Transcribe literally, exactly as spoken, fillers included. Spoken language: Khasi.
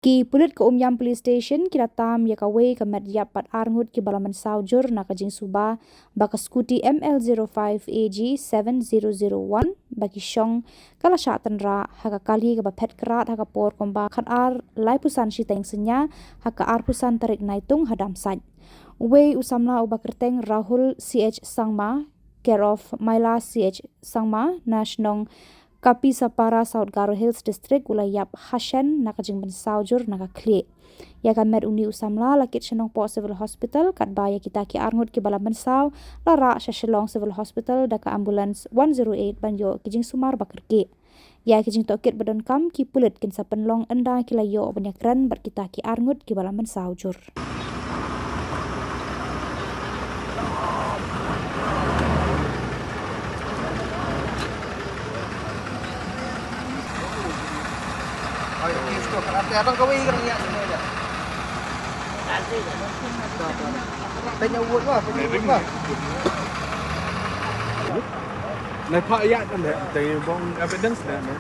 Ki pulit ka Umiam Police Station ki la tam ïa kawei ka met ïap bad arngut kiba la mynsaw jur na ka jingsuba ba ka skuti M L zero five A G seven zero zero one ba ki shong ka la shah tynrah ha ka kali kaba phet krad ha ka por kumba khatar laiphew san shiteng synñia ha ka arphew san tarik Naitung ha Damsait. Uwei u samla uba kyrteng Rahul C H Sangma, care of Maila C H Sangma, na shnong Kapisapara, South Garo Hills District, u la ïap hashen na ka jingpynsaw jur na ka khlieh. Ïa ka met une u samla la kit sha Nongpoh Civil Hospital, katba ïa kita ki arngut kiba la mynsaw la rah sha Shillong Civil Hospital da ka ambulance one zero eight ban ïoh ki jingsumar ba kyrkieh. Ïa ki jingtohkit ba donkam ki pulit kin sa pynlong ynda ki la ïoh ban ïakren bad kita ki arngut kiba la mynsaw jur. Nai pha ïa kan dei, dei bong evidence dei ne.